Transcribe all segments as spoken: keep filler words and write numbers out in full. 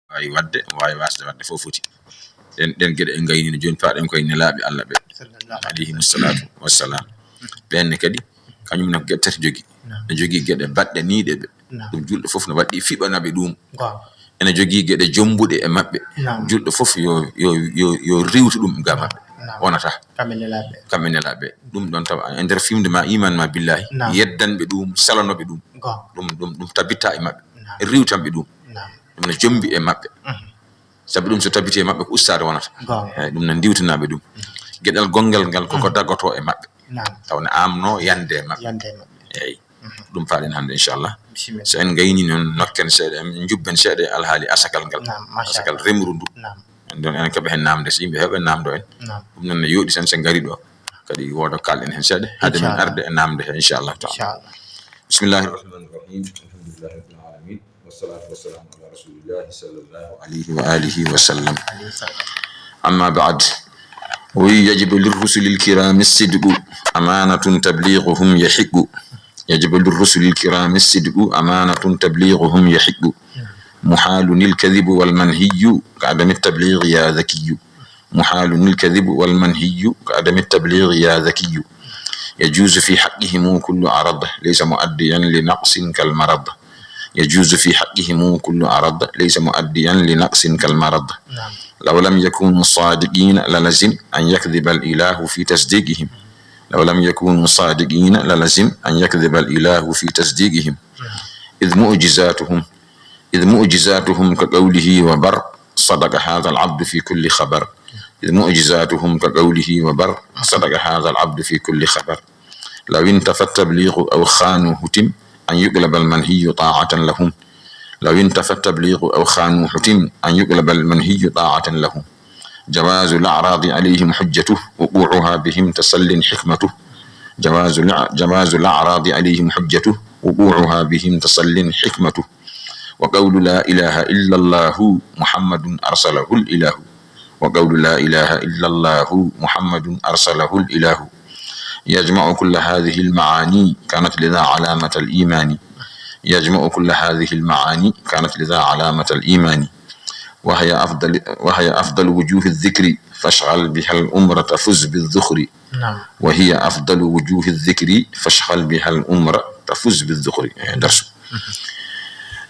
waawi waɗde, waawi waasde waɗde fof foti. Ɗen, ɗen geɗe en ngaynino jooni, paaɗen koye nelaaɓe Allah ɓe, alayhimu salaatu wassalam. Ɓen ne kadi, kañum ne ko geɗe tati jogii. Naam. Ne jogii geɗe baɗɗaniiɗe ɓe. Naam. Ɗum julɗo fof no waɗɗii fiɓana ɓe ɗum. Goonga. Ene jogii geɗe jombuɗe e maɓɓe. Naam. Julɗo fof yo, yo, yo, yo riiwtu ɗum ga maɓɓe. Naam. Wonata. Kamɓe nelaaɓe. Kamɓe nelaaɓe. Ɗum ɗon tawa e nder fimde ma iman ma billahi. Naam. Yeddanɓe ɗum, salanoɓe ɗum. Goonga. Ɗum, ɗum, ɗum tabitta e maɓɓe. Naam. Riiwtanɓe ɗum. Naam. Ɗum no jombi e maɓɓe. Mhm. Sabi ɗum so tabiti e maɓɓe ko ustaade wonata. Goonga. Eyi, ɗum no ndiwtanaɓe ɗum. Mhm. Geɗal gongal ngal koko Mhm. dagoto e maɓɓe. Naam. Taw ne amno yande e maɓɓe. Yande e maɓɓe. Eyi. Mhm. Ɗum paaɗen hannde, inchallah. Bisimilla. So en ngayni noon, nokken seeɗa, en njubben seeɗa e alhaali asakal ngal. Naam, machallah. Asakal remru ndu. Naam. En ɗon, enen kaɓe heen naamde, so yimɓe heɓe naamdo en. Naam. Ɗum noon ne yooɗi tan so en ngari ɗo. Kadi wooda kalɗen heen seeɗa. Hade men Inchallah. Arde e naamde heen, inchallah taala. Inchallah. Bismillahi rahmani rahim. Alhamdulillahi rabbil alamin. Wassalatu wassalamu ala rasulillahi sallallahu alayhi wa alihi wa sallam. Amma ba'd. ويجب للرسل الكرام الصدق أمانة تبليغهم يحق. يجب للرسل الكرام الصدق أمانة تبليغهم يحق. محال الكذب والمنهي كعدم التبليغ يا ذكي. محال الكذب والمنهي كعدم التبليغ يا ذكي. يجوز في حقهم كل عرض ليس مؤديا لنقص كالمرض. يجوز في حقهم كل عرض ليس مؤديا لنقص كالمرض. نعم. لو لم يكونوا صادقين للزم أن يكذب الإله في تصديقهم. لو لم يكونوا صادقين للزم أن يكذب الإله في تصديقهم. نعم. إذ معجزاتهم إذ معجزاتهم كقوله وبر صدق هذا العبد في كل خبر. إذ معجزاتهم كقوله وبر صدق هذا العبد في كل خبر. لو انتفى التبليغ أو خانوا حتم أن يقلب المنهي طاعة لهم. لو انتفى التبليغ أو خانوا حتم أن يقلب المنهي طاعة لهم. جواز الأعراض عليهم حجته وقوعها بهم تسل حكمته. جواز الع-، جواز الأعراض عليهم حجته وقوعها بهم تسل حكمته. وقول لا إله إلا الله محمد أرسله الإله. وقول لا إله إلا الله محمد أرسله الإله. يجمع كل هذه المعاني كانت لذا علامة الإيمان. يجمع كل هذه المعاني كانت لذا علامة الإيمان. وهي أفضل، وهي أفضل وجوه الذكر فاشغل بها الأمر تفز بالذخر. نعم. وهي أفضل وجوه الذكر فاشغل بها الأمر تفز بالذخر. Eh, darsu.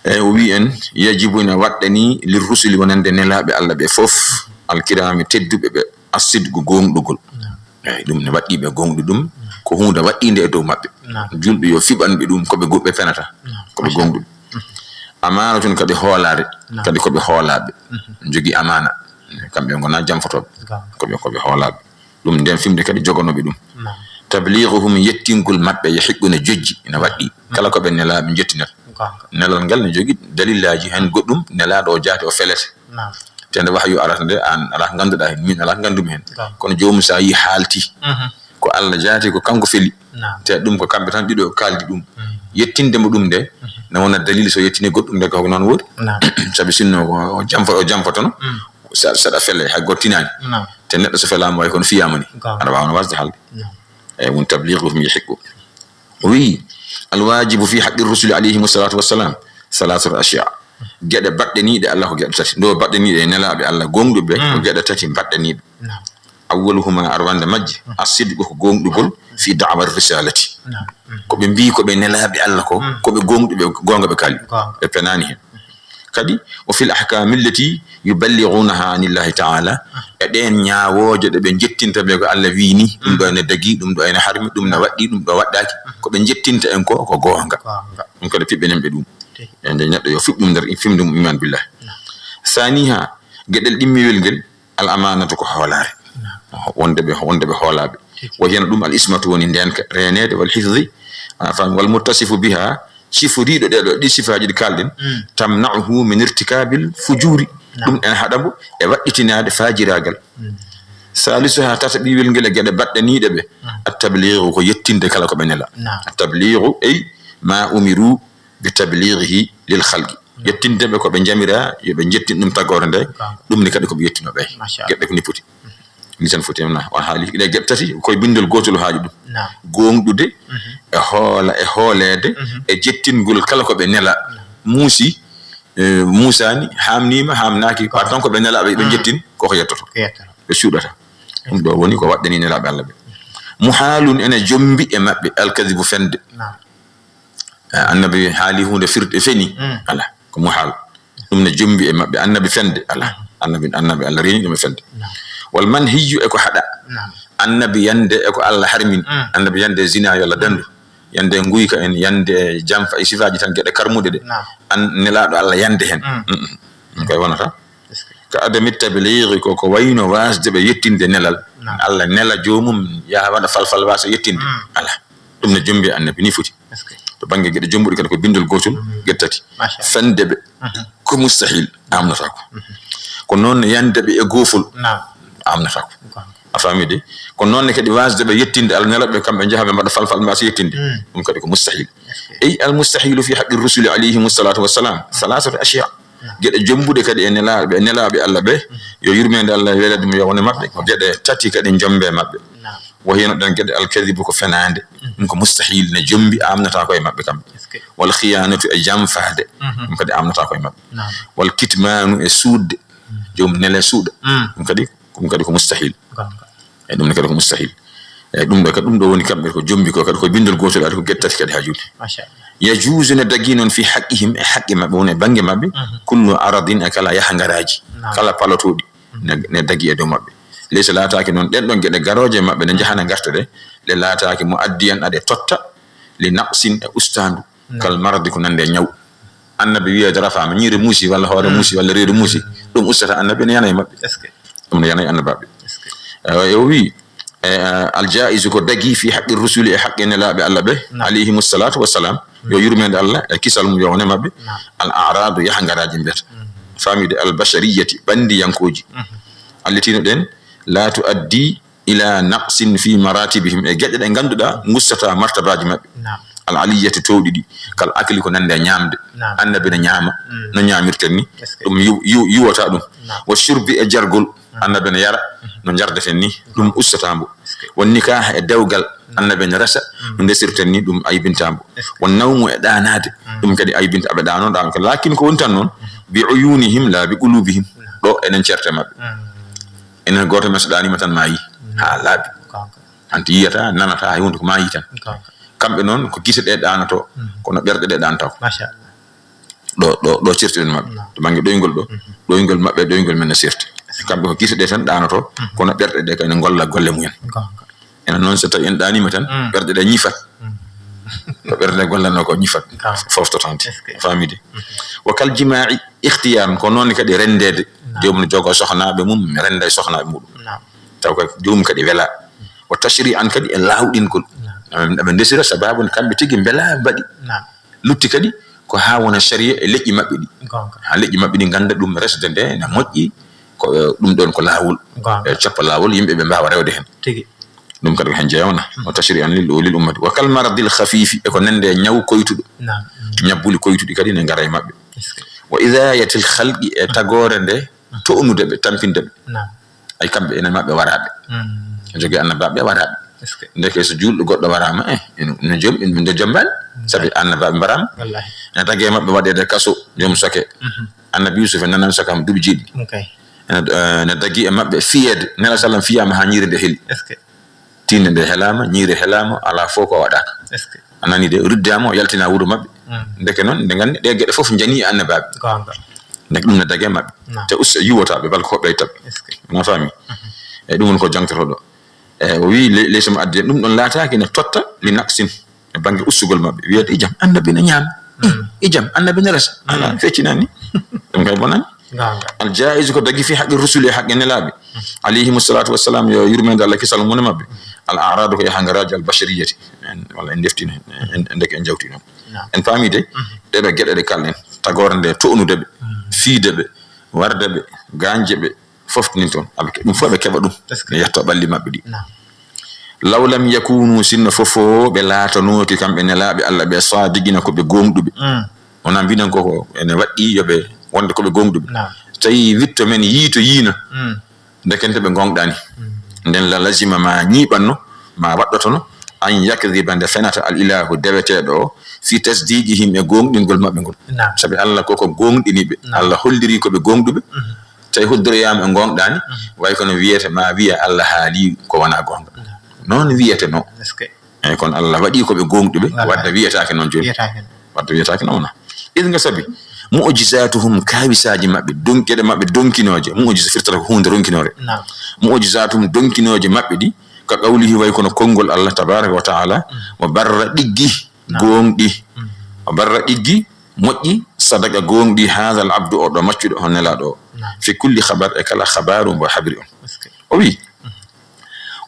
Eh, o wi en, yajibu ina waɗɗani lirrusuli wonande nelaaɓe Allah ɓe fof, alkiraami tedduɓe ɓe, asidqu gooŋɗugol. Naam. Eyi, ɗum ne waɗɗii ɓe gooŋɗu ɗum, ko huunde waɗɗiinde e dow maɓɓe. Naam. Julɓe yo fiɓanɓe ɗum, ko ɓe go-, ɓe fenata, naam, ko ɓe machallah gooŋɗuɓe. Mhm. Amaana tun kadi hoolaare, naam, kadi ko ɓe hoolaaɓe. Mhm. Jogii amaana. Kamɓe ngonaa jamfotooɓe. Goonga. Ko ɓe, ko ɓe hoolaaɓe. Ɗum nden fimde kadi joganooɓe ɗum. Naam. Tabliiguhum, yettingol maɓɓe, yahiqqu, ne jojji, ina waɗɗii. Mhm. Kala ko ɓe nelaaɓe jettinata. Goonga. Nelal ngal ne jogii dalillaaji, heen goɗɗum nelaaɗo o jaati o felete. Naam. Te nde wahyu arata nde, aan alaa ko ngannduɗaa heen, min alaa ko nganndumi heen. Naam. Kono joomum so a yii haalti, mhm, ko Allah jaati, ko kanko feli. Naam. Te ɗum ko kamɓe tan ɗiɗo kaaldi ɗum. Mhm. Yettinde mo ɗum nde, mhm, ne wona dalil so yettini goɗɗum nde ko noon woodi. Naam. Sabi sinno ko o jamfo-, o jamfotono, mhm, sa-, saɗa fele, hay gooto tinaani. Naam. Te neɗɗo so felaama way kono fiyaama ni. Goonga. Aɗa waawa no wasde haalde. Naam. Eyi, won tabliiguhum yahiqqu. O wiyi, alwaajibu fi haqqi rusuli alayhimu salaatu wassalam, salaasatu ashyaa. Geɗe baɗɗaniiɗe Allah ko geɗe tati. Ndo baɗɗaniiɗe e nelaaɓe Allah gooŋɗuɓe ɓe, ko, mm, geɗe tati baɗɗaniiɗe. Naam. Awwaluhuma, arwande majje, mm, asidqu, ko gooŋɗugol, fi da'wa risalati. Naam. Mm. Ko ɓe mbii ko ɓe nelaaɓe Allah ko, mm, ko ɓe gooŋɗuɓe, goonga ɓe kaali. Goonga. Ɓe penaani heen. Kadi, o fil ahkaami allati yuballighunaha anillahi taala, e ɗeen ñaawooje ɗe ɓe njettinta ɓe ko Allah wii ni, ɗum ɗo ene dagii, ɗum ɗo ene harmi, ɗum no waɗɗii, ɗum ɗo waɗɗaaki. Ko ɓe njettinta en ko, ko goonga. Goonga. Ɗum kadi piɓɓenen ɓe ɗum. Tigi. E nde neɗɗo yo fiɓ ɗum nder fimde mum iman billah. Naam. Saaniha, geɗel ɗimmewel ngel, al amaanatu ko hoolaare. Naam. Wonde ɓe, wonde ɓe hoolaaɓe. Tigi. Wa hiya ɗum al ismatu woni ndeenka, reeneede, wal hifdi, a, fam, wal muttasifu biha, siforiiɗo ɗeeɗo, ɗi sifaaji ɗi kaalɗen, mm, tamna'uhu min irtikaabil fujuuri. Naam. Ɗum ene haɗa mbo e waɗɗitinaade faajiraagal. Mm. Saalisuha, tataɓiwel ngel e geɗe baɗɗaniiɗe ɓe, mm, at tabliigu, ko yettinde kala ko ɓe nela. Naam. At tabliigu, ey, ma umiru bi tabliigihi lil khalqi. Mm. Yettinde ɓe ko ɓe njamira, yo ɓe njettin ɗum tagoore nde, goonga, ɗum ne kadi ko ɓe yettinoo ɓe. Machallah. Geɗe ko ni poti. Ni tan foti, na, o haali ɗe geɗe tati, koye binndol gootol o haali ɗum. Naam. Gooŋɗude, mhm, e hoola-, e hooleede, mhm, e jettingol kala ko ɓe nela. Naam. Muusi, Eh, Muusa ni, haamniima, haamnaaki, ko tan ko ɓe nelaaɓe, ɓe njettin, koko yettoto. Ko yettoto. Ɓe cuuɗata. Ɗum ɗo woni ko waɗɗani nelaaɓe Allah ɓe. Muhaalun, ene jombi e maɓɓe, alkadibu, fende. Naam. Eh, annabi haali huunde firde feni. Mm. Ala, ko muhaal. Ɗum ne jombi e maɓɓe, annabi fende. Ala, annabi, annabi Allah reeni ɗum e fende. Naam. Wal manhiyyu, e ko haɗa. Naam. Annabi yande e ko Allah harmin. Mm. Annabi yande zina yo Allah dandu. Yande nguyka en, yande jamfa, e sifaaji tan geɗe karmuɗe ɗe. Naam. An nelaaɗo Allah yande hen. Mm. Mm, mm. Ɗum kay wonata. Est-ce que? Ka adami tabliigi, ko, ko wayno wasde ɓe yettinde nelal. Naam. Allah nela joomum yaha waɗa falfal wasa yettinde. Mm. Ala. Ɗum ne jombi annabi, ni foti. Est-ce que? To bannge geɗe jombuɗe kadi ko bindol gootol, mm, geɗe tati. Machallah. Fende ɓe, mhm, ko mustahil, amnataako. Mhm. Ko noon ne yande ɓe e goofol, naam, amnataako. Ko. A faami de? Ko noon ne kadi wasde ɓe yettinde Allah nelaɓe kamɓe njaha ɓe mbaɗa falfal mbasa yettinde. Mm. Ɗum kadi ko mustahil. Est-ce que? Ey, al mustahilu fi haqqi rusuli alayhimu salatu wassalam, salasatu ashiya. Naam. Geɗe jombuɗe kadi e nelaaɓe, nelaaɓe Allah ɓe, mhm, yo yurmeende Allah e welede mum yo wone maɓɓe, ko geɗe tati kadi jombe maɓɓe. Naam. Wo hino ɗon geɗe alkadibu ko fenaande. Mhm. Ɗum ko mustahil, ne jombi, amnata ko e maɓɓe kamɓe. Est-ce que? Wal khiyanatu, e jamfaade. Mhm. Ɗum kadi amnata ko e maɓɓe. Naam. Wal kitmanu, e suuɗde. Mhm. Joom nele suuɗa. Mm. Ɗum kadi, ɗum kadi ko mustahil. Gonga. E ɗum ne kadi ko mustahil. E ɗum ɗo kadi, ɗum ɗo woni kamɓe ko jombi ko kadi ko bindol gootol, adi ko geɗe tati kadi ha jooni. Machallah. Yajuuzu, ne dagi noon fi haqqihim, e haqqe maɓɓe, woni e bannge maɓɓe, mhm, kullu aradin, e kala yaha ngaraaji, naam, kala palotooɗi, mhm, ne, ne dagi e dow maɓɓe. Leysa, laataaki noon ɗen ɗon geɗe garooje maɓɓe ne njahana ngarta ɗe, ɗe laataaki mo addiyan aɗe totta, li naqsin, e ustaandu, naam, kal maradi, ko nande e ñaw. Annabi wiyeede rafaama, ñiire muusi walla hoore, mm, muusi walla reedu muusi, ɗum ustata annabi, ne yana e maɓɓe. Est-ce que? Ɗum ne yana e annabaaɓe. Est-ce que? Eh, o wi, eh, al jaizu, ko dagi fi haqqi rusuli, e haqqe nelaaɓe Allah ɓe, naam, alayhimu salatu wassalam, mm, yo yurmeende Allah e kisal mum yo wone maɓɓe, naam, al aradu, yaha ngaraaji mbiyata. Mm. Faamide, al bashariyati, ɓanndiyankooji. Mhm. Allitino ɗen, la tuaddi ila naqsin fi maratibihim, e geɗe ɗe ngannduɗaa ngustata martabaaji maɓɓe. Naam. Al aliyati, towɗi ɗi, kal akli, ko nande e ñaamde. Naam. Annabi ne ñaama, mm, no ñaamirten ni. Est-ce que? Ɗum yu-, yu-, yuwata ɗum. Naam. Wa shurbi, e jargol. Mm. Annabi ne yara, mm, no njardaten ni. Ɗum ustata mbo. Est-ce que? Wa nikah, e dewgal. Mm. Annabi ne resa, mm, no ndesirten ni, ɗum aybinta mbo. Est-ce que? Wa nawmu, e ɗaanaade. Mm. Ɗum kadi aybinta, aɓe ɗaano, ɗaano ko. Lakin ko woni tan noon, mm, bi uyunihim la bi qulubihim. Mm. Ɗo enen certe maɓɓe. Mm. Enen gooto men so ɗaaniima tan maayi. Mm. Haa laaɓi. Gonga. Hanti yiyata, nanata, hay huunde ko maayi tan. Gonga. Kamɓe noon ko gite ɗe ɗaanoto, mhm, kono ɓerɗe ɗe ɗaanata ko. Machallah. Ɗo, ɗo, ɗo certuɗen maɓɓe. Naam. To bannge ɗoyngol ɗo, mhm, ɗoyngol maɓɓe, ɗoyngol men no serti. Kamɓe ko gite ɗe tan ɗaanoto, mhm, kono ɓerɗe ɗe kay ne ngolla golle mumen. Gonga. Enen noon so tawi en ɗaaniima tan, mm, ɓerɗe ɗe ñifat. Mm. Ko ɓerɗe gollanno ko ñifat. Gonga. Foftotante. Est-ce que? Faamide. Mhm. Wa kal jimaa'i ikhtiyaran, ko noon kadi renndeede. Naam. Joomum ne jogoo sohnaaɓe mum, rennda e sohnaaɓe muɗum. Naam. Taw kadi joomum kadi wela. Wa tashri'an, kadi e laawɗingol. Naam. Aɓe, aɓe ndesira sababu ne kamɓe tigi mbela mbaɗi. Naam. Lutti kadi ko haa wona sariya e leƴƴi maɓɓe ɗi. Gonga. Haa leƴƴi maɓɓe ɗi ngannda ɗum resde nde na moƴƴi, ko, eh, ɗum ɗon ko laawol. Gonga. E coppa laawol, yimɓe ɓe mbaawa rewde heen. Tigi. Ɗum kadi ko heen jeewna. Hmm. Wa tashri'an lil, lil ummati. Wa kal maradil khafifi, e ko nande e ñaw koytuɗo. Naam. Hmm. Ñabbuli koytuɗi kadi ne ngara e maɓɓe. Est-ce que? Wa idayatil khalqi, e tagoore nde, hmm, to'nude ɓe, tampinde ɓe. Naam. Ay, kamɓe enen maɓɓe waraaɓe. Mm. Jogii annabaaɓe waraaɓe. Est-ce que? Ndeke so juulɗo goɗɗo waraama, eh, ene, no jom-, ene, no jombaani. Mm. Sabi annabaaɓe mbaraama. Wallahi. Ene dagi e maɓɓe waɗeede kaso, joom soke. Mhm. Annabi Yuusuf en nanani soke am duuɓi jeeɗiɗi. Ok. Ene, eh, ene dagi e maɓɓe fiyeede. Nela sallam fiyaama haa ñiiri nde heli. Est-ce que? Tiinde nde helaama, ñiiri helaama, alaa fof ko waɗaaka. Est-ce que? A nani de, ruddaama, o yaltina wuro maɓɓe. Mm. Ndeke noon, nde nganndi, ɗe geɗe fof njani e annabaaɓe. Goonga. Ndeke ɗum ne dagi e maɓɓe. Naam. Te usta yuwata ɓe, bal ko hoɓɓe e taɓɓe. Est-ce que? Na faami? Mhm. E ɗum woni ko jangtoto ɗo. E o wii, le-, leysa mo addi, ɗum ɗon laataaki ne totta li naqsin e bannge ustugol maɓɓe. Wiyata, "Ijam, annabi ne ñaama. Mm. Ijam, annabi ne resa." Alaa, mm, feccinani. Ɗum kay bonani. Goonga. Al jaizu, ko dagi fi haqqi rusuli, e haqqe nelaaɓe. Mm. Alayhimu salatu wassalam, yo yurmeende Allah kisal mum e maɓɓe. Al aradu, ko yahangaraaji al bashariyati. En, walla en ndeftino, en, en ndeke en jawtino. Naam. En paami de, mhm, ɗeɗo geɗe ɗe kalɗen, tagoore nde to'nude ɓe, mhm, fiide ɓe, warde ɓe, gaañde ɓe, fof nin toon. Aɓe ke-, ɗum fof ɓe keɓa ɗum. Est-ce que? Ne yetto ɓalli maɓɓe ɗi. Naam. Law lam yakunu, sinno fof o ɓe laatanooki kamɓe nelaaɓe Allah ɓe, saadiqina, ko ɓe gooŋɗuɓe. Mm. Wonaa mbiɗen ko, ko ene waɗɗii yo ɓe wonde ko ɓe gooŋɗuɓe. Naam. Tawi witto men yiito yiino. Mm. Ndekente ɓe ngoongɗaani. Mm. Nden la lazima ma ñiiɓanno, ma waɗɗotono, an yakdiba, nde fenata al ilahu deweteeɗo o, fi tasdiqihim, e goongɗingol maɓɓe ngol. Naam. Sabi Allah koko goongɗini ɓe. Naam. Allah holliri ko ɓe goongɗuɓe. Mhm. Tawi hoddoroyaama e ngoongɗaani, mhm, way kono wiyete ma wiya Allah haali ko wona goonga. Naam. Noon wiyete noon. Est-ce que? Eyyi, kono Allah waɗi ko ɓe goongɗuɓe, wala, wadde wiyetaake noon jooni. Wiyetaake noon. Wadde wiyetaake noon wona. Iɗum sabi, mu'jizatuhum, kaawisaaji maɓɓe, don-, geɗe maɓɓe donkinooje, mu'jiza firtata ko huunde ronkinoore. Naam. Mu'jizatuhum, donkinooje maɓɓe ɗi, ka qawlihi, way kono konngol Allah tabaraka wa taala, mm, wa barra, ɗiggi, naam, goongɗi. Mm. Wa barra, ɗiggi, moƴƴi, sadaqa, goongɗi, hadha al abdu, oɗo maccuɗo, on nelaaɗo o. Naam. Fi kulli khabar, e kala khabaaru mbo habri on. Est-ce que? O wi,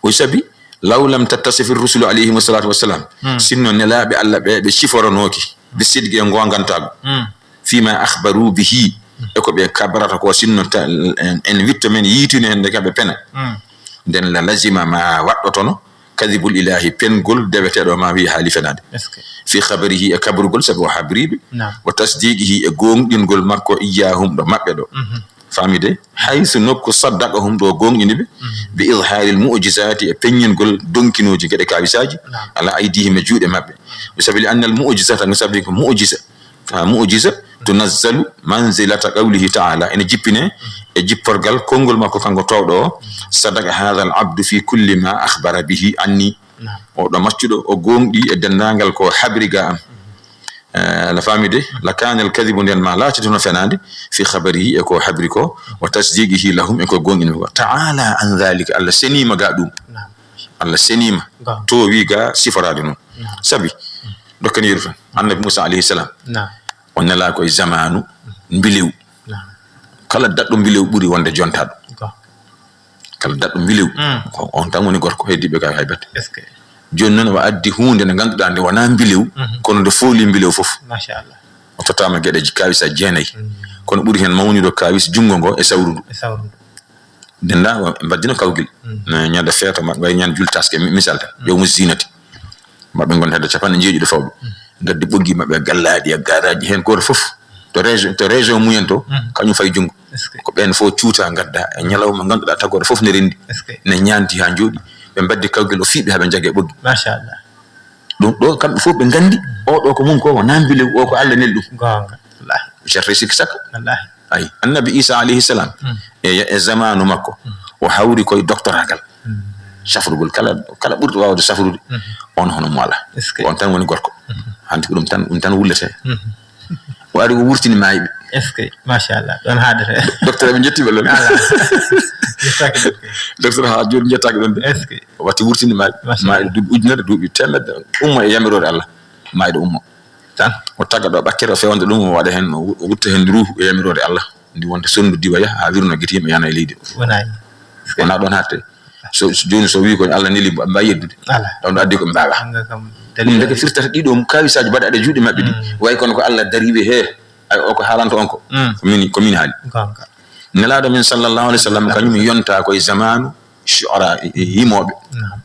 o sabi, law lam tattasifi rusulu alayhimu salatu wassalam, hmm, sinno nelaaɓe Allah ɓe, ɓe ciforanooki, bi sidqi, e ngoongantaagu, hmm, fima akhbaru bihi, hmm, e ko ɓe kabarata ko, sinno ta-, en, en witto men yiituno heen nde kamɓe pena, hmm, nden la lazima, ma waɗɗotono, kadibul ilahi, pengol deweteeɗo ma wiya haali fenaade. Est-ce que? Fi khabarihi, e kabrugol, sabi o habriɓe. Naam. Wa tasdiqihi, e goongɗingol makko, iyyahum, ɗo maɓɓe ɗo. Mhm. Faamide? Haysu, nokku, saddaqahum, ɗo goongɗini ɓe, mhm, bi izharil mu'jizati, e peññingol donkinooji geɗe kaawisaaji, naam, ala aydihim, e juuɗe maɓɓe. Sabi li annal mu'jizata, no sabi ko mu'jiza, ka mu'jiza, tunazzalu manzilata qawlihi ta'ala, ene jippine e jipporgal konngol makko kanko toowɗo o, sadaqa hadha al abdu fi kulli ma akhbara bihi anni. Naam. Oɗo maccuɗo, o goongɗi e denndaangal ko habri ga am. Eh, la faami de, la kana al kadhibu, nden ma laatitono fenaande, fi khabarihi, e ko habri ko, wa tasdiqihi lahum, e ko goongɗini ko. Ta'ala an dhalika, Allah seniima ga ɗum. Naam. Allah seniima. Ga. To wi ga siforaade noon. Naam. Sabi, dokken yeru tan. Annabi Musa alayhi salam. Naam. O nelaa ko e zamaanu mbilew. Naam. Kala daɗɗo mbilew ɓuri wonde jontaaɗo. Ga. Kala daɗɗo mbilew, mm, ko on tan woni gorko, heddiiɓe ka hay batte. Est-ce que? Jooni noon, o addi huunde nde ngannduɗaa nde wonaa mbilew, mhm, kono nde fooli mbilew fof. Machallah. O tottaama geɗe kaawisaaji jeenayi. Mm. Kono ɓuri heen mawnude ko kaawis junngo ngo e sawru ndu. E sawru ndu. Nde nda, mbaddino kawgel. Mm. No ñande feeto maɓɓe, way ñande jultaske, mi-, misal tan. Mm. Yawmu zinati. Maɓɓe ngon hedde capanɗe njeeɗiɗo fawɓe. Mm. Ngaddi ɓoggi maɓɓe, gallaaɗi e garaaji heen, gooto fof to région, to région mumen to, mhm, kañum fayi junngo. Est-ce que? Ko ɓeen fof cuuta, ngadda e ñalawma, ngannduɗaa tagore fof ne renndi. Est-ce que? Ne ñaanti haa njooɗi. Ɓe mbaddi kawgel, o fiiɓi haa ɓe njagee ɓoggi. Machallah. Ɗum ɗo, kamɓe fof ɓe nganndi, mm, o ɗo ko mum ko, wonaa mbilew, o ko Allah neli ɗum. Goonga. Wallaahi. Ceerto e sikki sakka. Wallaahi. Ay, Annabi Isa alayhi salam, mm, e, e zamaanu makko, mm, o hawri koye doctoragal. Mm. Safrugol kala, kala ɓurɗo waawde safrude, mhm, on hono mo alaa. Est-ce que? On tan woni gorko. Mhm. Hanti ko ɗum tan, ɗum tan wullete. Mhm. O ari o wurtini maayɓe. Est-ce que? Machallah. Ɗon haaɗata. Docteur, ɓe njettii ɓe lon. Ala. Yettaaki ɗon. Docteur, haa jooni njettaaki ɗon de. Est-ce que? O watti wurtini maayɓe. Machallah. Maayɓe duuɓi ujunere, duuɓi teemedde, ummo e yamiroore Allah. Maayɗo ummo. Tan. O tagga ɗo ɓakkere, o fewndo ɗum, o waɗa heen, o wu-, o wutta heen ruuhu e yamiroore Allah. Ndi wonta sonndu diwa yaha, haa wirno gite yimɓe yana e leydi. Wonaa heen. Wonaa ɗon haaɗte. So, so jooni so wii ko Allah neli, mba-, mbawi yeddude. Ala. Ɗon ɗo addi ko mbaawa. Hannga kam ɗum ndeke firtata ɗiɗo kaawisaaji mbaɗa e juuɗe maɓɓe ɗi. Mm. Way kono ko Allah dari wi, "He, ay, o ko haalanta on ko." Mm. Ko min, ko min haali. Goonga. Nelaaɗo men sallallahu alayhi wa sallam, kañum yonta ko e zamaanu shu'ara, e, e yimooɓe. Naam.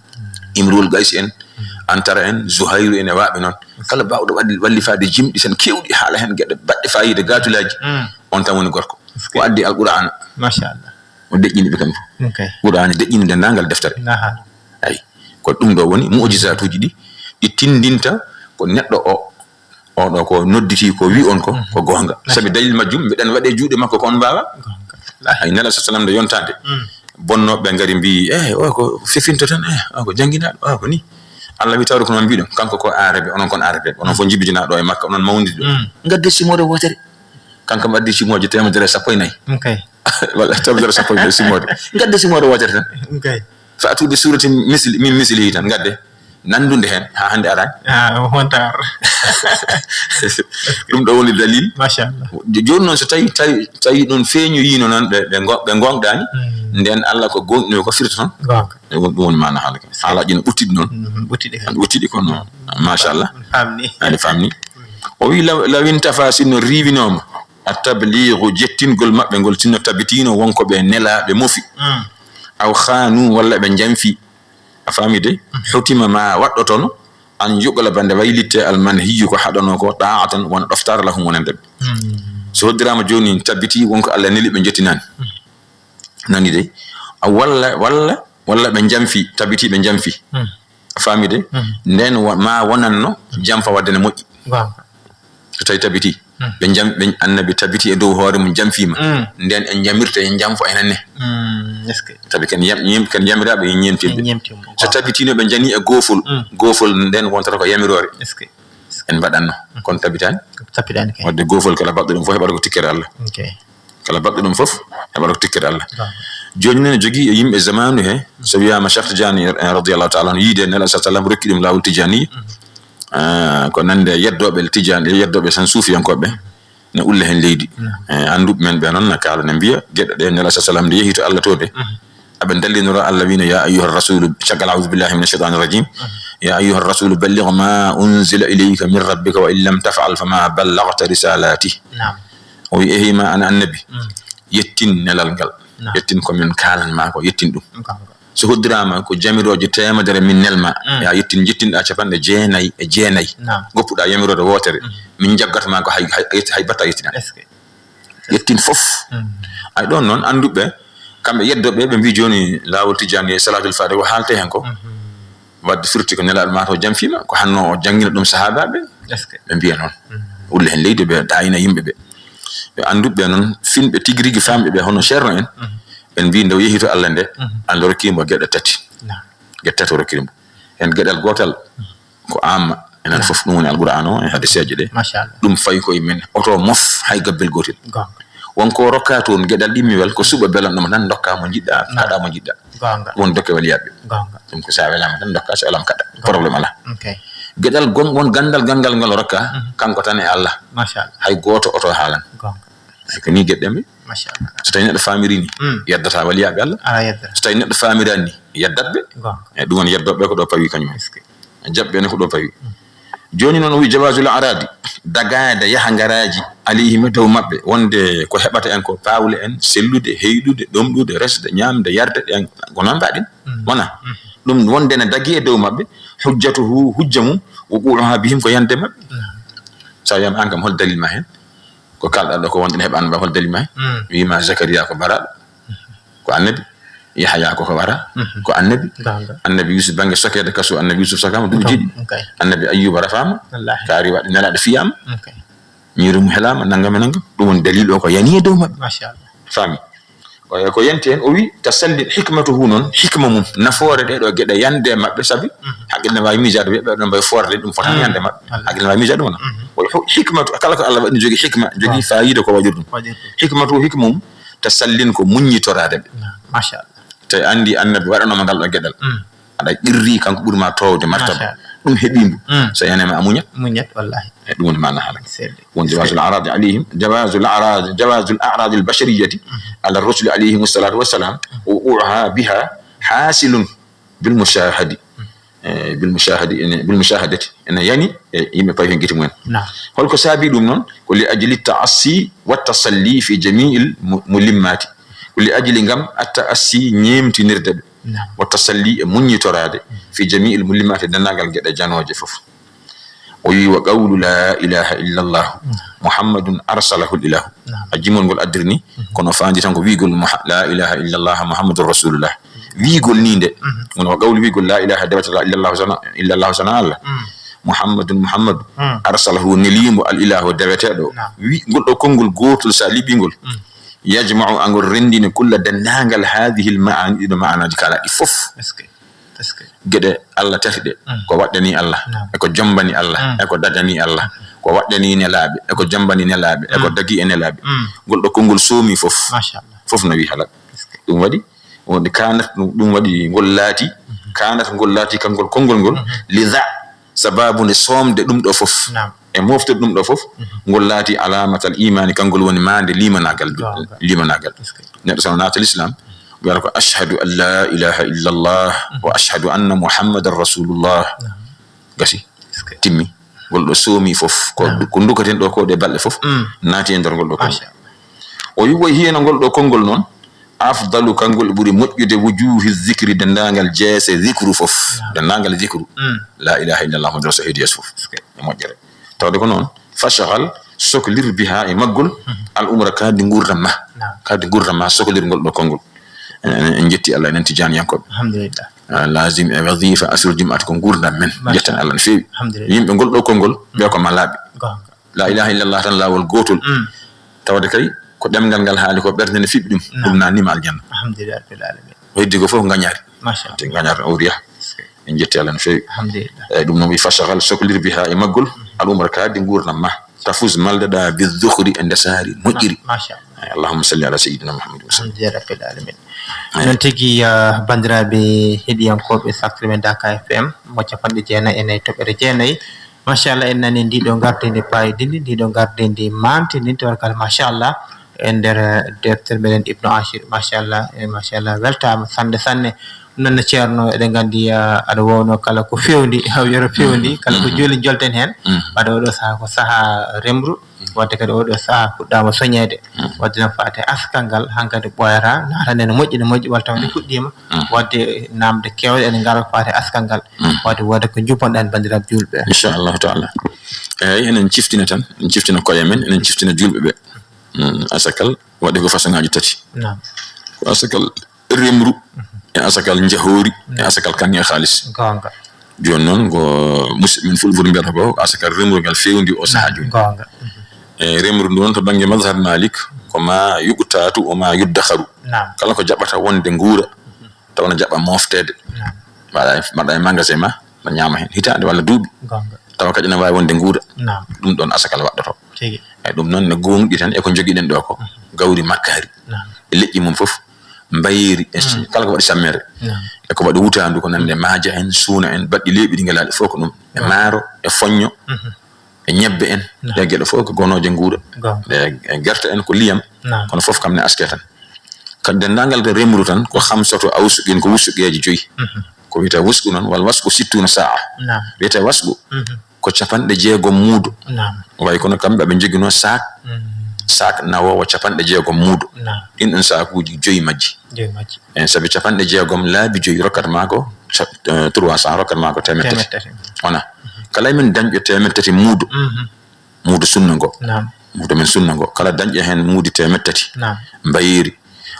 Imruul Gaysi en, mm, Antara en, Zuhayru en e waaɓe noon. Kala baawɗo waɗi, wallifaade jimɗi tan keewɗi, haala heen geɗe baɗɗe faayiida, gaatulaaji. Mm. On tan woni gorko. Est-ce que? O addi Alqur'aana. Machallah. O deƴƴini ɓe kamɓe fof. Ok. Qur'aana deƴƴini denndaangal deftere. Aha. Ay, ko ɗum ɗo woni mu'jizaatuuji ɗi, ɗi tinndinta ko neɗɗo o, oɗo ko nodditi, ko wi on ko, mhm, ko goonga. Sabi dalil majjum, mbiɗen waɗe juuɗe makko ko on mbaawa. Goonga. Ay, Nela sa sallam nde yontaade. Mm. Bonnooɓe ngari mbi, "Eh, o ko fefinto tan, eh, o ko jannginaaɗo, o ko ni." Allah wi tawde ko noon mbiɗon, kanko ko Aarabe, onon kon Aarabe, onon fof njibidinaa ɗo e Makka, onon mawniɗo. Mm. Ngadde simoore wootere. Kanko mi addi simooje teemedere e sappo e nayi. Ok. Walla teemedere sappo e nayi simoore. Ngadde simoore wootere tan. Ok. Fa'tu bi suratin misli, min mislihi tan, ngadde. Nandunde heen, haa hannde araani. Ah, o honta ar. Ɗum ɗo woni dalil. Machallah. Jo-, jooni noon so tawi, tawi, tawi ɗum feeñoyiino noon, ɓe, ɓe ngo-, ɓe ngoongɗaani, hmm, ndeen Allah ko goongɗinoo ko firta tan. Goonga. E won-, ɗum woni maana haala ka. Haalaaji no ɓuttiɗi noon. Mhm, ɓuttiɗi kan. Ɓuttiɗi kono, machallah. Famni. Aɗa famni. O wi law, law intafa sinno riiwinooma, at-tabliigu, jettingol maɓɓe ngol, sinno tabitiino won ko ɓe nelaaɓe mofi. Mm. Aw khaanu, walla ɓe njamfi. A faami de? Mm. Hutima ma waɗɗotono, an yuqlaba, nde waylitte, al manhiyyu, ko haɗanoo ko, ta'atan, wona ɗoftaare, lahum, wonande ɓe. Mm. So hoddiraama jooni, tabiti won ko Allah neli ɓe njettinaani. Mm. Nani de? A walla, walla, walla ɓe njamfi, tabiti ɓe njamfi. Mm. A faami de? Nden ma wonanno jamfa wadde ne moƴƴi. So tawi tabiti, ɓe jam ɓe annabi tabiti e dow hoore mum jamfiima. Nden en jamirta en jamfo enen ne. Tabi ken yam ken yamiraaɓe en ñemtimɓe. So tabitino ɓe jani e goofol, goofol nden wontata ko yamiroore. En mbaɗanno kono tabitani. Tabitani kay. Wadde goofol kala baɗɗo ɗum fof heɓata ko tikkere Allah. Kala baɗɗo ɗum fof heɓata ko tikkere Allah. Jooni noon jogii e yimɓe zamanu he, so wiyaama Cheikh Tidiane, eh, radiyallahu taala anhu, yiide Nela sa sallam rokki ɗum laawol Tidiane. Ah, ko nande yeddooɓe Tidiane, yeddooɓe tan suufiyankooɓe ne ulla heen leydi. Eh, annduɓe men ɓe noon na kaala ne mbiya geɗe ɗe Nela sa sallam nde yehi to Allah to de. Aɓe dallinora Allah wiino, "Ya ayyuha rasulu," caggal, "Auzu billahi mina shaytani rajim. Ya ayyuha rasulu, balligh ma unzila ilayka min rabbika, wa in lam tafal, fama ballagta risalati." O wi, "Ehi ma an annabi, yettin nelal ngal. Yettin ko min kaalan ma ko, yettin ɗum." So hoddiraama ko jamirooje teemedere min nelma, ya yettin, jettinɗa capanɗe jeenayi e jeenayi. Goppuɗa yamiroore wootere, min jaggata ma ko hay, hay, hay batta yettinani. Yettin fof. Ay ɗon noon annduɓe, kamɓe yeddooɓe, ɓe mbi jooni laawol Tijjaani e Salaatul Faatiha ko haalte heen ko. Wadde firti ko Nelaaɗo ma taw jamfiima, ko hanno o janngina ɗum sahaabaaɓe. Ɓe mbiya noon. Ulle heen leydi ɓe ɗaayina yimɓe ɓe. Ɓe annduɓe noon, finɓe tigi rigi faamɓe ɓe, hono Ceerno en, ɓen mbi nde o yehi to Allah nde, Allah rokki mo geɗe tati. Geɗe tati o rokkiri mo. Heen geɗal gootal, ko amma, enen fof ɗum woni Alqur'aan o e hadiseeje ɗe. Machallah. Ɗum fayi koye men, oto mof hay gabbel gootel. Goonga. Won ko rokka toon geɗal ɗimmiwal, ko suɓa belanɗo mo tan, ndokka mo njiɗɗa, kaɗa mo njiɗɗa. Goonga. Ɗum woni dokke waliyaaɓe. Goonga. Ɗum ko sa welaama tan, ndokka, so welaama kaɗa. Problème alaa. Geɗal gon-, won ganndal ganngal ngal rokka, kanko tan e Allah. Machallah. Hay gooto oto haalan. Goonga. Ko ni geɗe ɗe mbi. Machallah. So tawi neɗɗo faamiri ni, yeddata waliyaaɓe Allah. Ala yeddata. So tawi neɗɗo faamiraani ni, yeddat ɓe. Goonga. E ɗum woni yeddooɓe ko ɗo pawi kañum en. Jaɓɓe ne ko ɗo pawi. Jooni noon o wi jawaasul araadi, dagaade yaha ngaraaji, alayhim e dow maɓɓe, wonde ko heɓata en ko paawle en, sellude, heyɗude, ɗomɗude, resde, ñaamde, yarde, ɗen ko noon mbaɗen. Wona? Ɗum wonde ne dagi e dow maɓɓe, hujjatuhu, hujja mum, wuquuha bihim ko yande maɓɓe. Sa wiyama an kam hol dalil ma heen? Ko kalɗa ɗo ko wonde ne heɓa an ba hol dalil ma heen? Wima Zakariya ko baraɗo, ko annabi. Yahaya ko ko wara, ko annabi. Annabi Yusuf bannge sokeede kaso, annabi Yusuf sokama duuɓi ɗiɗi. Annabi Ayyuba rafama, kaari waɗi nelaɗo fiyama. Ñiiri mum helama, nangam e nangam. Ɗum woni dalil o ko yani e dow maɓɓe. Machallah. Faami? Ko, ko yanti heen, o wi, tasallin hikmatuhu noon, hikma mum, nafoore ɗe ɗo geɗe yande maɓɓe, sabi haqqille ne waawi miijaade ɓe, ɓe ɗon mbawi foorde, ɗum fotani yande maɓɓe. Haqqille ne waawi miijaade ɗum wona. O wi, hu-, hikmatu, kala ko Allah waɗi jogii hikma, jogii faayiida ko waɗiri ɗum. Hikmatuhu, hikma mum, tasallin ko muññitoraade ɓe. Machallah. Tawi anndi annabi waɗanoma ngal ɗo geɗal. Aɗa qirri kanko ɓuri ma toowde martaba. Machallah. Ɗum heɓi mbo. So yanema a muñat. Muñat, wallahi. E ɗum woni maana haala. Won jawazul aradi alayhim, jawazul aradi, jawazul aradi al bashariyati ala rusuli alayhim salatu wassalam, wa wuquha biha hasilun bil mushahadi. E, bil mushahadi, ene, bil mushahadati. Ene yani, e, yimɓe pawi heen gite mumen. Holko saabi ɗum noon? Ko li ajli taassi wa tasalli fi jamiil mu-, mulimmati. Ko li ajli ngam at taassi ñeemtinirde ɓe. Wa tasalli e muññitoraade fi jamiil mulimmati, denndaangal geɗe janooje fof. O wi, wa qawlu la ilaha illa Allah, Muhammadun arsalahul ilahu. A jimol ngol addiri ni, kono faandi tan ko wiigol Muha-, la ilaha illa Allah, Muhammadun rasulullah. Wiigol ni nde, kono wa qawlu wiigol la ilaha dewata la illa Allah sana, illa Allah sana Allah. Muhammadun Muhammadu, arsalahu neliimo al ilahu deweteeɗo. Wi-, ngol ɗo konngol gootol sa liɓi ngol. Yajma'u angol renndini kulla denndaangal hadihil ma'ani, ɗiɗo ma'anaji kala ɗi fof. Geɗe Allah tati ɗe, ko waɗɗani Allah, e ko jombani Allah, e ko dagani Allah, ko waɗɗani nelaaɓe, e ko jombani nelaaɓe, e ko dagi e nelaaɓe. Ngol ɗo konngol soomi fof. Machallah. Fof no wi halal. Ɗum waɗi, wonde kanat, ɗum, ɗum waɗi ngol laati, kanat ngol laati kangol konngol ngol, liza, sababu nde soomde ɗum ɗo fof. E moftude ɗum ɗo fof, ngol laati alamatal imani, kangol woni maande limanaagal. Limanaagal. Neɗɗo so naata l'islam, wiyata ko, "Ashhadu an la ilaha illa Allah, wa ashhadu anna Muhammadan rasulullah." Gasi. Timmi. Ngol ɗo soomi fof. Ko, ko ndukaten ɗo ko ɗe balɗe fof, naati e nder ngol ɗo konngol. O wi, o wi hino ngol ɗo konngol noon, afdalu, kanngol ɓuri moƴƴude, wujuhi zikri, denndaangal jeese zikru fof. Denndaangal zikru. La ilaha illallah, Muhammadu Rasul, heedi yeeso fof. E moƴƴere. Tawde ko noon, fashghal, soklir biha e maggol, al umra, kadi nguurdam ma. Kadi nguurdam ma, soklirgol ɗo konngol. En, en jetti Allah, enen Tijaaniyankooɓe. Alhamdulillah. Ah, lazim e wazifa, asrul jumaat ko nguurndam men. Masha Jetten Allah no feewi. Alhamdulillah. Yimɓe ngol ɗo konngol, ɓe ko malaaɓe. Goonga. La ilaha illallah tan laawol gootol. Mm. Tawde kay ko ɗemngal ngal haali ko ɓernde ne fiɓi ɗum. Naam. Ɗum naatniima aljanna. Alhamdulillah rabbil alamin. Ko heddi ko fof ngañaari. Masha Allah. Te ngañaari awriya. En jetti Allah no feewi. Alhamdulillah. Eyyi, ɗum noon wi fashghal, soklir biha e maggol, al umra kaadi nguurndam ma. Tafuz, maldeɗaa, bi dhukhri e ndesaari moƴƴiri. Ma-, masha Allah. Eyyi, Allahumma salli ala sayyidina Muhammad wa sallim. Alhamdulillah rabbil alamin. Eyyi. Noon tigi, ah, banndiraaɓe heɗiyankooɓe Safri men Daka F M, mo capanɗe jeenayi e nayi toɓɓere jeenayi. Machallah, en nani ndiɗo gardindi payidini, ndiɗo gardindi mantini, tabarkalla, machallah, e nder, eh, deftere meɗen Ibnu Ashir, machallah, e machallah, weltama sanne, sanne. Noon no Ceerno, eɗen gandi, ah, aɗa wowno kala ko fewndi, yoro fewndi, kala ko joli jolten hen. Mm. Wadde oɗo saaha ko saaha remru, wadde kadi oɗo saaha fuɗɗama soñede. Mm. Wadde no fate askal ngal, hankadi ɓooyata, naatanen no moƴƴi, no moƴƴi, walla taw nde fuɗɗima. Mm. Wadde namde kewɗe ene ngara ko fate askal ngal. Mm. Wadde wooda ko juppanɗen banndiraaɓe juulɓe. Inchallahu taala. Eyyi, enen ciftina tan, en ciftina koye men, enen ciftina juulɓe ɓe. Mm, asakal waɗi ko façon ngaji tati. Naam. Ko asakal remru, e asakal njahoori, e asakal kaŋŋe e haalis. Goonga. Jooni noon ko musidɓe men fulɓe foti mbiyata ko asakal remru ngal fewndi o sahaa jooni. Goonga. E remru ndu noon to bannge mazhab Malik ko ma yuqtatu o ma yuddakharu. Naam. Kala ko jaɓata wonde nguura, tawa no jaɓa mofteede. Naam. Mbaɗa e, mbaɗa e magasin ma, no ñaama heen hitaande walla duuɓi. Goonga. Tawa kadi ina waawi wonde nguura. Naam. Ɗum ɗoon asakal waɗɗoto. Tigi. Eyyi, ɗum noon ne goongɗi tan e ko njogiɗen ɗo ko. Mhm. Gawri makkaari. Naam. E leƴƴi mum fof, mbayeeri, e kala ko waɗi sammere. Naam. E ko waɗi wutaandu ko nande maaja en, suuna en, baɗɗi leeɓi ɗi ngalaaɗi fof ko ɗum. E maaro, e foñño, mhm, e ñebbe en. Naam. Ɗe geɗe fof ko gonooje nguura. Goonga. E, e gerte en ko liyam. Naam. Kono fof kam ne aske tan. Kadi denndaangal to remru tan ko hamsatu awsuqin, ko wusuqeeji joyi. Mhm. Ko wiyetee wasqu noon, walla wasqu sittuna saa. Naam. Wiyetee wasqu, mhm, ko capanɗe jeegom muudo. Naam. Wayi kono kamɓe ɓe njoginoo saak. Mhm. Saak nawoowo capanɗe jeegom muudo. Naam. Ɗin ɗon saakuuji joyi majji. Joyi majji. E sabi capanɗe jeegom laabi joyi rokkat ma ko ca-, eh, trois cents rokkat ma ko teemeɗɗe tati. Teemeɗɗe tati. Wona. Mhm. Kala e men dañɗo teemeɗɗe tati muudo. Mhm. Muudo sunna ngo. Naam. Muudo men sunna ngo. Kala dañɗo heen muudi teemeɗɗe tati. Naam. Mbayeeri,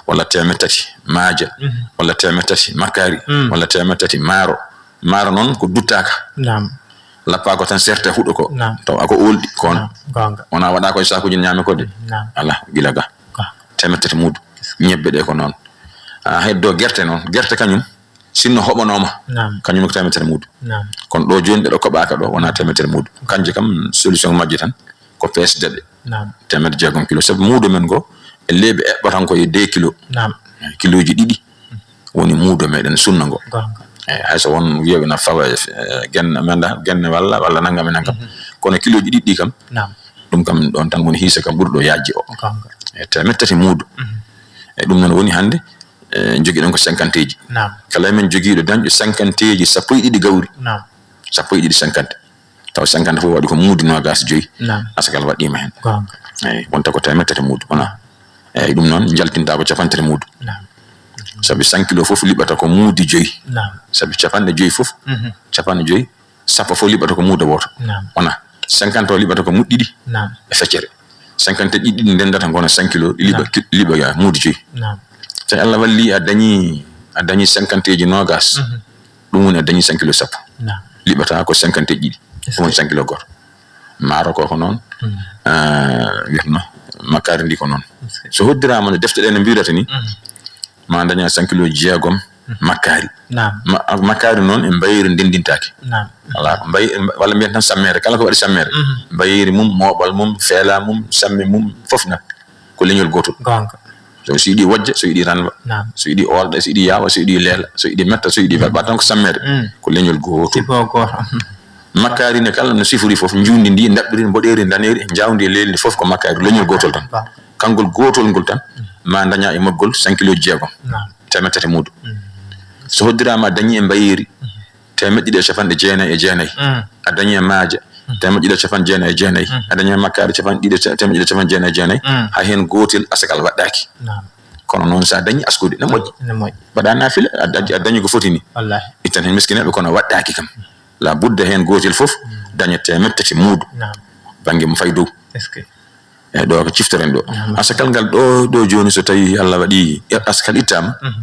walla teemeɗɗe tati maaja, mhm, walla teemeɗɗe tati makkaari, mm, walla teemeɗɗe tati maaro. Maaro noon ko duttaaka. Naam. Lappa ko tan serte huɗo ko. Naam. Taw ako oolɗi ko on. Naam. Goonga. Wona waɗa ko e saakuuji ñaame ko de. Naam. Ala, gila ga. Goonga. Teemeɗɗe tati muudo. Ñebbe ɗe ko noon. A heddo gerte noon. Gerte kañum, sinno hoɓanooma, naam, kañum ko teemeɗɗe tati muudo. Naam. Kono ɗo jooni ɗe ɗo koɓaaka ɗo, wona teemeɗɗe tati muudo. Kanje kam, solution majje tan ko peesde ɗe. Naam. Teemeɗɗe jeegom kilo. Sabu muudo men ngo, e leeɓi eɓɓata ko e deux kilo. Naam. Kilooji ɗiɗi woni muudo meɗen sunna ngo. Goonga. Eyyi, hay so won wiyeɓe na fawa e, e genne, men da, genne walla, walla nanngam e nanngam. Mhm. Kono kilooji ɗiɗi ɗi kam, naam, ɗum kam ɗon tan woni hiisa kam ɓurɗo yaajde o. Goonga. E teemeɗɗe tati muudo. Mhm. E ɗum noon woni hannde, e, jogiɗen ko cinquanteeji. Naam. Kala e men jogiiɗo dañɗo cinquanteeji sappo e ɗiɗi gawri. Naam. Sappo e ɗiɗi cinquante. Taw cinquante fof waɗi ko muudi noogaas joyi. Naam. Asakal waɗɗiima heen. Goonga. Eyyi, wonta ko teemeɗɗe tati muudo, wona? Eyyi, ɗum noon njaltinta ko capanɗe tati muudo. Naam. Sabi cent kilo fof liɓata ko muudi joyi. Naam. Sabi capanɗe joyi fof, mhm, capanɗe joyi, sappo fof liɓata ko muudo wooto. Naam. Wona? Cinquante o liɓata ko muudi ɗiɗi, naam, e feccere. Cinquante ɗiɗi ɗi ndendata ngona cent kilo, ɗi liɓa, naam, ki-, liɓa ya muudi joyi. Naam. So Allah walli a dañi, a dañi cinquante ji noogaas, mhm, ɗum woni a dañi cinq kilo sappo. Naam. Liɓata ko cinquante e ɗiɗi. Est-ce que? Ɗum woni cinq kilo gooto. Maaro ko ko noon. Mm. Ah, wiyatno, makkaari ndi ko noon. Est-ce que? So hoddiraama no defte ɗe no mbiyrata ni, mhm, ma daña cinq kilo jeegom, mhm, makkaari. Naam. Ma-, makkaari noon e mbayeeri ndenndintaake. Naam. Voilà, mbaye-, walla mbiyen tan sammere. Kala ko waɗi sammere. Mhm. Mbayeeri mum, mooɓal mum, feela mum, samme mum, fof na ko leñol gootol. Goonga. So, so yiɗi wojja, so yiɗi ranwa, naam, so yiɗi oolɗa, so yiɗi yaawa, so yiɗi leela, so yiɗi metta, so yiɗi welɓa, tan ko sammere. Mm. Ko leñol gootol. Sifo gooto. Makkaari ne kala no sifori fof, njuundi ndi, ndaɓɓiri, mboɗeeri, ndaneeri, njawdi e leydi ndi fof ko makkaari, leñol gootol tan. Goonga. Kanngol gootol ngol tan, mm, ma daña e maggol cinq kilo jeegom. Naam. Teemeɗɗe tati muudo. Mm. So hoddiraama a dañi e mbayeeri, mm, teemeɗɗe ɗiɗi e capanɗe jeenayi e jeenayi. Mm. A dañi e maaja, mm, teemeɗɗe ɗiɗi e capanɗe jeenayi e jeenayi. Mm. A dañi e makkaari capanɗe ɗiɗi e ca-, teemeɗɗe ɗiɗi e capanɗe jeenayi e jeenayi. Mm. Hay heen gootel asakal waɗɗaaki. Naam. Kono noon so a dañi askude, ne moƴƴi. Ne moƴƴi. Mbaɗa naafila, a dañi, a dañi ko foti ni. Wallaahi. Ittan heen miskineeɓe, kono waɗɗaaki kam. La budda heen gootel fof, mm, daña teemeɗɗe tati muudo. Naam. Bannge mo fayi dow. Est-ce que? Eyi, ɗo ko ciftoren ɗo. Naam. Asakal ngal ɗo, ɗo jooni, so tawi Allah waɗi askal ittaama, mhm,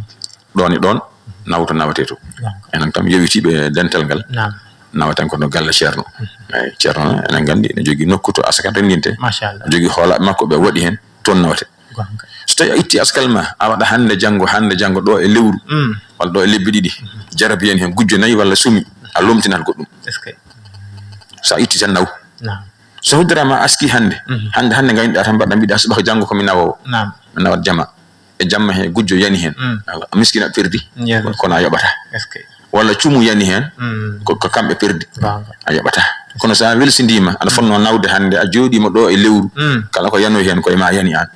ɗon e ɗon nawto nawete to. Naam. Enen kam yowitiiɓe dental ngal. Naam. Nawaten ko no galle ceerno. Mhm. Eyi, ceerno noon, enen nganndi, ene jogii nokku to asakal renndinte. Machallah. Jogii hoolaaɓe makko, ɓe waɗi heen, toon nawete. Goonga. So tawi a itti askal ma, a waɗa hannde, janngo, hannde, janngo, ɗo e lewru, mm, walla ɗo e lebbi ɗiɗi, mhm, jarabi en heen gujjo nayi walla sumi, a lomtinat goɗɗum. Est-ce que? So a itti tan naw. Naam. So huddere ma aski hannde, mhm, hannde, hannde ngaynoɗaa tan, mbaɗɗa, mbiɗa subaka janngo ko mi nawoowo. Naam. Mi nawat jama. E jamma he gujjo yani heen. Mm. A miskina perdi. Yes. Kono a yoɓata. Est-ce que? Walla cumu yani heen. Mm. Ko, ko kamɓe perdi. Goonga. A yoɓata. Kono so a welsindiima, aɗa fotnoo nawde hannde, a jooɗiima ɗo e lewru. Mm. Kala ko yanoyi heen, ko e ma yani aan.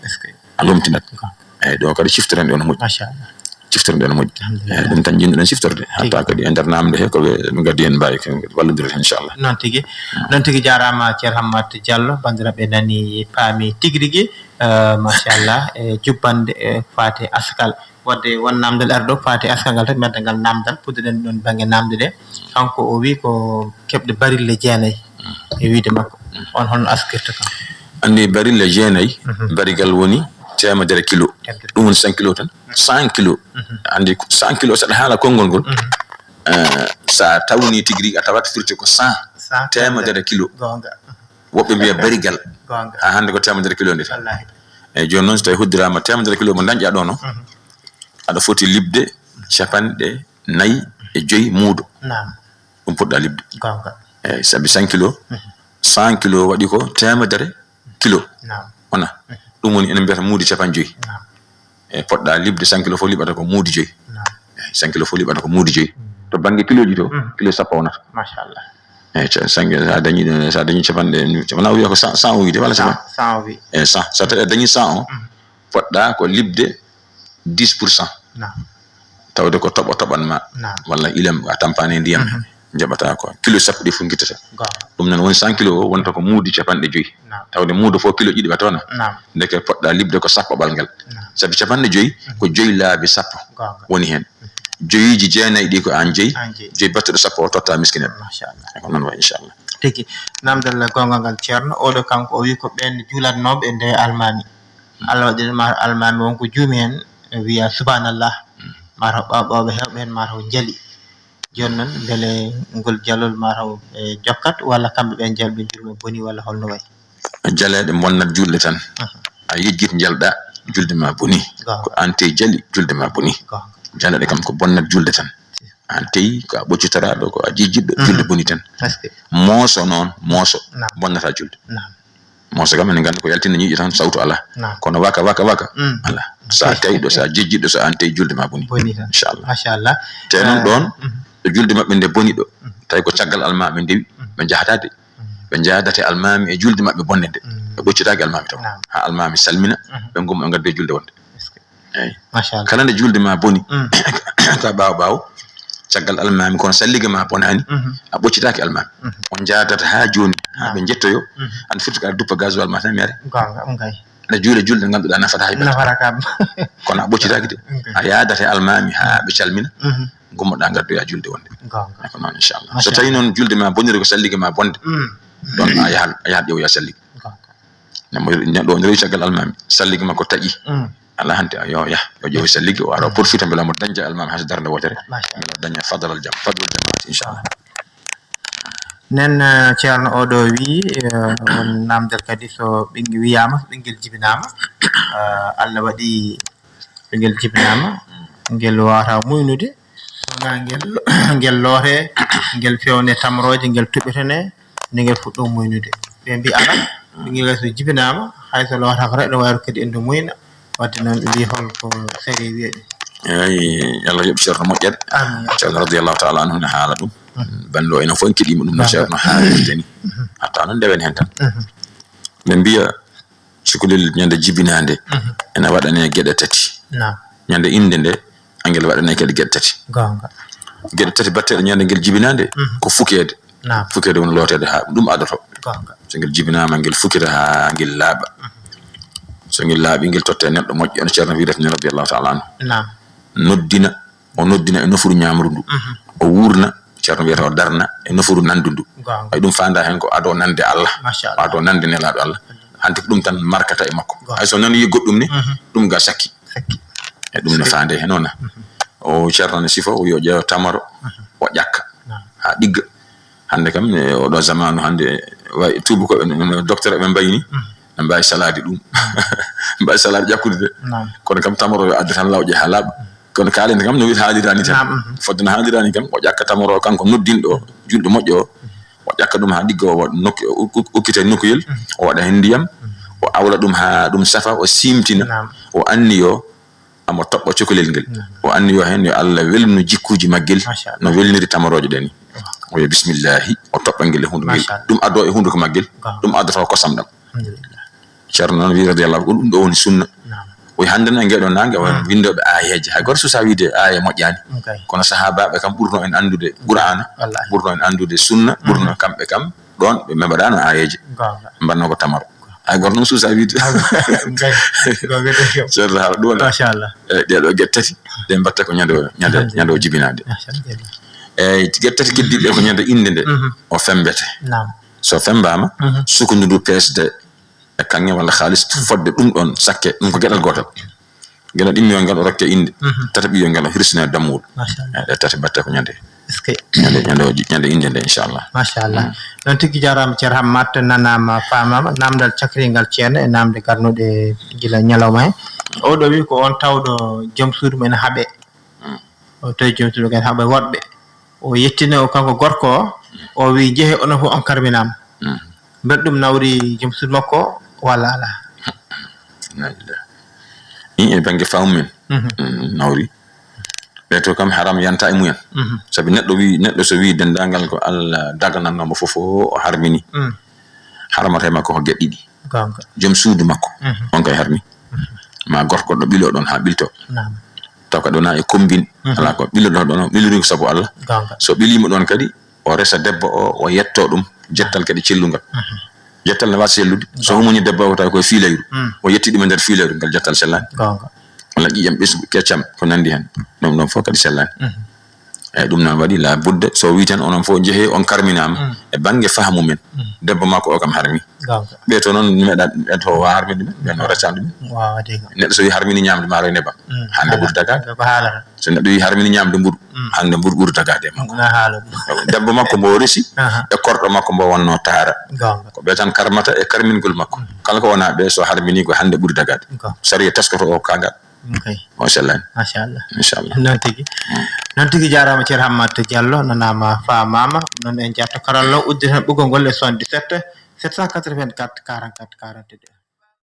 Est-ce que? A lomtinat. Goonga. Eyi, ɗo kadi ciftoren ɗo no moƴƴi. Machallah. Ciftoren ɗo no moƴƴi. Alhamdulillah. Eyi, ɗum tan njiɗnoɗen ciftorde. Tigi. Hatta kadi e nder naamnde he, ko ɓe, ɓe ngaddi heen mbaawi ko wallodirde, inchallah. Noon tigi. Mm. Noon tigi, jaaraama Ceerno Hammat Diallo. Banndiraaɓe nani, paami tigi rigi. Eh, machallah, e jubbande, e faate askal. Wadde won naamndal arɗo faate askal ngal, tan mi adda ngal naamndal, puɗɗoɗen ɗoon bannge naamnde ɗe. Kanko o wi ko keɓde barille jeenayi, mm, e wiyde makko. Mm. On holno askirta kam? Anndi barille jeenayi, mhm, barigal woni teemedere kilo. Teemedere. Ɗum woni cinq kilo tan. Cent kilo. Mhm. Anndi ko cent kilo, so aɗa haala konngol ngol, mhm, eh, so a tawni tigi rigi, a tawat firti ko cent. Cent. Teemedere kilo. Goonga. Woɓɓe mbiya barigal. Goonga. Haa hannde ko teemedere kilo nde tan. Wallaahi. Eyi, jooni noon, so tawi hoddiraama teemedere kilo mo dañƴaa ɗo noon, mhm, aɗa foti liɓde capanɗe nayi e joyi muudo. Naam. Ɗum poɗɗaa liɓde. Goonga. Eyi, sabi cent kilo, mhm, cent kilo waɗi ko teemedere kilo. Naam. Wona? Mhm. Ɗum woni, enen mbiyata muudo capanɗe joyi. Naam. E poɗɗaa liɓde cent kilo fof liɓata ko muudo joyi. Naam. Eyi, cent kilo fof liɓata ko muudo joyi. Mm. To bannge kilooji to, mm, kilo sappo wonata. Machallah. Eyi, ca-, cent kilo, so a dañii ɗum, so a dañii capanɗe, wona wiya ko cent, cent o wiyde, walla cent, cent o wi. Eyi, cent. So tawi a dañii cent o, mm, poɗɗaa ko liɓde dix pour cent. Naam. Tawde ko toɓo toɓan ma, naam, walla ilam a tampaani e ndiyam, mhm, njaɓata ko kilo sappo ɗi fof ngittata. Goonga. Ɗum noon woni cent kilo o wonta ko muudo capanɗe joyi. Naam. Tawde muudo fof kilo ɗiɗi waɗata wona. Naam. Ndeke poɗɗaa liɓde ko sappoɓal ngal. Naam. Sabi capanɗe joyi, mhm, ko joyi laabi sappo. Goonga. Woni heen. Mhm. Joyiiji jeenayi ɗi ko aan jeyi. Aan jeyi. Joyi battuɗo sappo o totta miskineeɓe. Machallah. Ko noon wayi, inchallah. Tigi. Naamndal goonga ngal, Ceerno. Oɗo kanko o wi ko ɓeen juulatnooɓe e nde almaami. Allah waɗi ɗum, ma almaami won ko juumi heen, wiya subhanallah. Mm. Mataw ɓaw-, ɓawɓe heewɓe heen mataw njali. Jooni noon, mbele ngol jalol mataw ɓe jokkat, walla kamɓe ɓe njali, ɓe njurma boni, walla holno wayi? Jaleeɗe bonnat julde tan. Mhm. A yejjit njalɗa, julde ma boni. Goonga. Ko aan tey jali, julde ma boni. Goonga. Jaleeɗe kam ko bonnat julde tan. Aan tey ko a ɓoccitoraaɗo, ko a jejjitɗo, mm, julde boni tan. Est-ce que? Mooso noon, mooso. Naam. Bonnata julde. Naam. Mooso kam, enen nganndi ko yaltina ñiiƴe tan, sawtu alaa. Naam. Kono waka, waka, waka, mm, alaa. So a kayɗo, so a jejjitɗo, so aan tey julde ma boni. Boni tan. Inchallah. Machallah. Te noon, eh, ɗoon, mhm, ɗo julde maɓɓe nde boni ɗo, mhm, tawi ko caggal almaami ndewi, mhm, ɓe njahataade. Mhm. Ɓe njahdata e almaami e julde maɓɓe bonde nde. Mhm. Ɓe ɓoccitaaki almaami taw. Naam. Haa almaami salmina, mhm, ɓe ngumma ɓe ngaddoya julde wonde. Est-ce que? Eyi. Machallah. Kala nde julde ma boni, mm, ka ɓaawo ɓaawo, caggal almaami, kono sallige ma bonaani, mhm, a ɓoccitaaki almaami. Mhm. On njaadata haa jooni, haa, naam, ɓe njettoyo, mhm, an firti ko aɗa duppa gasoil ma tan mi ari. Goonga, ɗum kay. Aɗa juula julde nde ngannduɗaa nafata hay gooto. Nafata kam. Kono a ɓoccitaaki de. Ɗum kay. A yaadata e almaami haa, mhm, ɓe calmina, mhm, ngummoɗaa ngaddoya julde wonde. Goonga. Ko noon, inchallah. Machallah. So tawi noon julde ma boniri ko sallige ma bonde, mm, ɗoon a yahat, a yahat ƴeewoya sallige. Goonga. Ne mo, neɗɗo o ne rewi caggal almaami, sallige makko taƴi. Mm. Alaa hannde, yo yah, yo ƴeew sallige, o ara, mm, porfita mbela mo dañde almaami hay so darnde wootere. Machallah. Mbela daña fadlal jam-, fadlal jamaati, inchallah. Nen, eh, Ceerno oɗo wi, eh, won naamndal kadi so ɓinngel wiyaama, so ɓinngel jibinaama, eh, Allah waɗi ɓinngel jibinaama, ngel waawata muynude, wona ngel, ngel loote, ngel fewne tamrooje, ngel tuɓitane, nde ngel fuɗɗo muynude. Ɓe mbi, "Alaa, ɓinngel so jibinaama, hay so lootaaka tan, ene waawi kadi ene muyna." Wadde noon, ɓe mbi, "Hol ko sariya wiya ɗum?" Eeyi, Allah yoɓ Ceerno moƴƴere. Amiin. Ceerno radiyallahu taala anhu ne haala ɗum. Mhm. Banndo enen fof en keɗiima ɗum no, naam, Ceerno haalirde ni. Mhm. Hatta noon ndewen heen tan. Mhm. Ɓe mbiya, cukalel ñande jibinaande, mhm, ene waɗanee geɗe tati. Naam. Ñande innde nde, angel waɗanee kadi geɗe tati. Goonga. Geɗe tati batteeɗe ñande ngel jibinaande, mhm, ko fukeede. Naam. Fukeede woni looteede haa ɗum adoto. Goonga. So ngel jibinaama, ngel fukira haa ngel laaɓa. Mhm. So ngel laaɓi, ngel totta e neɗɗo moƴƴo, no Ceerno wiyrata ni, radiyallahu taala anhu. Naam. Noddina, o noddina e nofuru ñaamru ndu. Mhm. O wuurna, Ceerno wiyata o darna e nofuru nandu ndu. Goonga. Ay, ɗum faanda heen ko ado nande Allah. Machallah. Ado nande Nelaaɗo Allah. Mhm. Anti ko ɗum tan markata e makko. Hay so nani goɗɗum ni, ɗum ga sakki. E ɗum no faande he noona. O ceerno ne sifa, o yo ƴeewa tamaro, o ƴakka haa ɗigga. Hannde kam, e oɗo zamanu hannde, way tuubu ko, no docteur ɓe mbayi ni, ɓe mbawi salade ɗum. Mbawi salade ƴakkude de. Kono kam tamaro yo adde tan lawƴe haa laaɓa. Kono kaalende kam no wiy haalirani tan. Fodde no haalirani kam, o ƴakka tamaro o kanko noddinɗo o, julɗo moƴƴo o. O ƴakka ɗum haa ɗigga, o waɗa nokku, o uk-, ukkita e nokkuyel, o waɗa heen ndiyam, o awla ɗum haa ɗum safa, o siimtina, o anniyo, amo toɓɓa cukalel ngel. O anniyo heen yo Allah welnu jikkuuji maggel, no welniri tamarooje ɗe ni. O wiya bismillahi, o toɓɓa ngel e hunnduko ngel. Ɗum addo e hunnduko maggel, ɗum addoto ko kosam ɗam. Ceerno noon wiyi radiyallahu anhu, ko ɗum ɗo woni sunna. O wiyi hannde noon e ngeɗo naange, o winndooɓe aayeeje. Hay gooto suusaa wiide aaye moƴƴaani. Kono sahaabaaɓe kam ɓurno en anndude Qur'aana, ɓurno en anndude sunna, ɓurno kamɓe kam ɗoon ɓe mbaɗaano aayeeje. Mbanno ko tamaro. Hay gooto noon suusaa wiide. Ceerno haala ɗum wona. Machallah. E ɗee ɗo geɗe tati, ɗe mbatta ko ñande o, ñande, ñande o jibinaade. Machallah. E geɗe tati keddiiɗe ko ñande innde nde o femmbete. So femmbaama, sukundu ndu peesde e kaŋŋe walla haalis, fodde ɗum ɗoon sakke, ɗum ko geɗal gootal. Geɗal immi on ngal o rokke innde, tata ɓiyo ngal o hirsina e dammuwol. Machallah. E ɗe tati mbatte ko ñande. Ñande, ñande o ji-, ñande innde nde, inchallah. Machallah. Noon tigi jaaraama, Ceerno Hammat, nanaama, faamaama, naamndal cakriingal ceerno e naamnde garnuɗe gila ñalawma he. Oɗo wi ko on tawɗo joom suudu mum ene haɓe. O tawi joom suudu mum ene haɓa woɗɓe. O yettini o kanko gorko o, o wi, "Njehee onon fof on karminaama." Mbele ɗum nawri joom suudu makko walla alaa? Inna lillahi. Ɗin e bannge faamu men. Mm, nawri. Ɓe to kam haram yanta e mumen. Sabi neɗɗo wi, neɗɗo so wi denndaangal ko Allah daganannoo mo fof o harmini. Haramata e makko ko geɗe ɗiɗi. Goonga. Joom suudu makko, on kay harmi. Ma gorko ɗo ɓilo ɗon haa ɓilto. Naam. Taw kadi wonaa e kombin, alaa ko ɓiloɗo ɗon, o ɓilori ko sabu Allah. Goonga. So ɓiliima ɗon kadi, o resa debbo o, o yetto ɗum, jettal kadi cellungal. Jettal ne waawi sellude. So humoni debbo o, tawi koye fiilayru. O yetti ɗum e nder fiilayru, ngal jettal sellaani. Goonga. Walla ƴiƴam ɓesngu, keccam, ko nanndi heen. Ɗum ɗon fof kadi sellaani. Eeyi, ɗum noon waɗi la budda, so wii tan onon fof njehee, on karminaama e bannge faamu men. Debbo makko o kam harmi. Goonga. Ɓee to noon meeɗa, ɓeen to waawa harminde ɗumen, ɓeen o reccaani ɗumen. Waawa de kam. Neɗɗo so wii harmini ñaamde maaro e nebam, hannde ɓuri dagaade. Ko haalata. So neɗɗo wii harmini ñaamde mburu, hannde mburu ɓuri dagaade e makko. Wona haala ɗum. Debbo makko mbo o resi, e korɗo makko mbo wonnoo taara. Goonga. Ko ɓe tan karmata e karmingol makko. Kala ko wonaa ɓe, so harmini ko hannde ɓuri dagaade. Goonga. Sariya teskoto o kaagal. Ok. O sellaani. Machallah. Inchallah. Noon tigi. Noon tigi jaaraama Ceerno Hammat Diallo, nanaama, faamaama. Noon en njaarto karalla o, udditan ɓoggol ngol e soixante-dix-sept, sept cent quatre-vingt-quatre, quarante-quatre, quarante-deux.